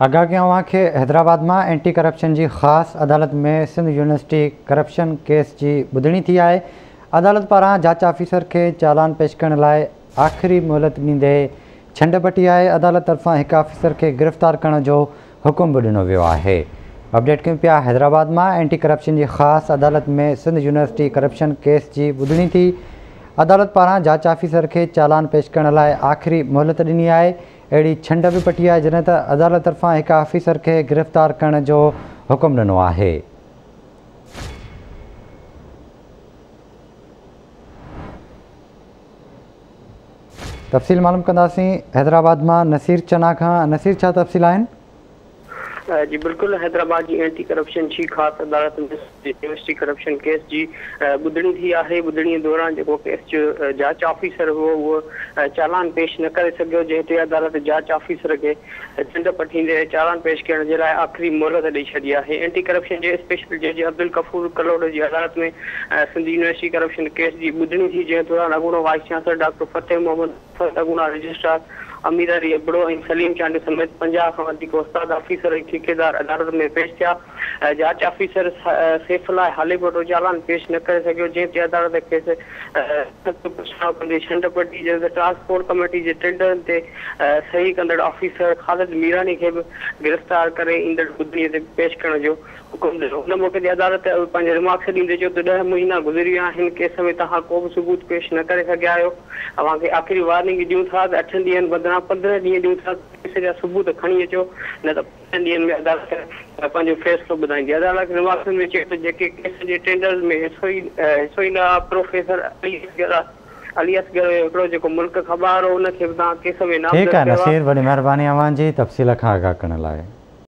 آگاهه ڪيون اوهان کي حيدرآباد مان اينٽي ڪرپشن جي خاص عدالت ۾ سنڌ يونيورسٽي ڪرپشن ڪيس جي ٻڌڻي ٿي آهي عدالت پاران جاچ آفيسر کي چالان پيش ڪرڻ لاء آخري مهلت ڏيندي ڇنڊ پٽي آهي عدالت طرفان هڪ آفيسر کي گرفتار ڪرڻ جو حڪم به ڏنو ويو آهي اپڊيٽ ڪيون پيا حيدرآباد مان اينٽي ڪرپشن جي خاص عدالت ۾ سنڌ يونيورسٽي ڪرپشن ڪيس جي ٻڌڻي ٿي عدالت پاران جاچ آفيسر کي چالان پيش ڪرڻ لاء آخري مهلت ڏني آهي اهڙي ڇنڊ به پٽي آهي جڏهن ته عدالت طرفان هڪ آفيسر کي گرفتار ڪرڻ جو حڪم ڏنو آهي. تفصيل معلوم ڪنداسين حيدرآباد مان نصير چنا کان نصير ڇا تفصيل آهن؟ جي بلڪل حيدرآباد جي اينٽي ڪرپشن جي خاص عدالت ۾ يونيورسٽي ڪرپشن ڪيس جي ٻڌڻي ٿي آهي ٻڌڻي دوران جيڪو ڪيس جو جاچ آفيسر هو اهو چالان پيش نه ڪري سگهيو جنهن تي عدالت جاچ آفيسر کي ڇنڊ پٽيندي چالان پيش ڪرڻ جي لاء آخري مهلت ڏئي ڇڏي آهي اينٽي ڪرپشن جي اسپيشل جج عبدالغفور ڪلوڙ جي عدالت ۾ سنڌ يونيورسٽي ڪرپشن ڪيس جي ٻڌڻي ٿي جنهن دوران اڳوڻو vice chancellor doctor Fateh Muhammad اڳوڻا رجسٽرار امير علي ابڙو ۽ سليم چانڊيو سميت 50 کان وڌيڪ استاد، آفيسر ۽ ٺيڪيدار عدالت ۾ پيش ٿيا. جاچ آفيسر سيف الله هاليپوٽو چالان پيش نه ڪري سگهيو، جنهن تي عدالت کيس سخت پڇاڻو ڪندي ڇنڊ پٽي، جڏهن ته ٽرانسپورٽ ڪميٽي جي ٽينڊرن تي صحيح ڪندڙ آفيسر خالد ميراڻي کي به گرفتار ڪري ايندڙ ٻڌڻي تي پيش ڪرڻ جو حڪم ڏنو. ان موقعي تي عدالت پنهنجي ريمارڪس ڏيندي چيو ته ڏهه مهينا گذري ويا آهن، ڪيس ۾ توهان ڪو به ثبوت پيش نه ڪري سگهيا آهيو، اوهان کي آخري وارننگ ڏيون ٿا ته اٺن ڏينهن بدران 15 ڏينهن ڏيون ٿا ته ڪيس جا ثبوت کڻي اچو نه ته 15 ڏينهن ۾ عدالت پنهنجو فيصلو ٻڌائيندي. عدالت ريمارڪس ۾ چيو ته جيڪي ڪيس جي ٽينڊرز ۾ حصو ئي نه ها، پروفيسر علي اصغر هيو هڪڙو جيڪو ملڪ کان ٻاهر هو ان کي به توهان ڪيس ۾ ٺيڪ نامزد آهي ڪيو آهي. نصير وڏي مهرباني اوهان جي تفصيل کان آگاهه ڪرڻ لاء.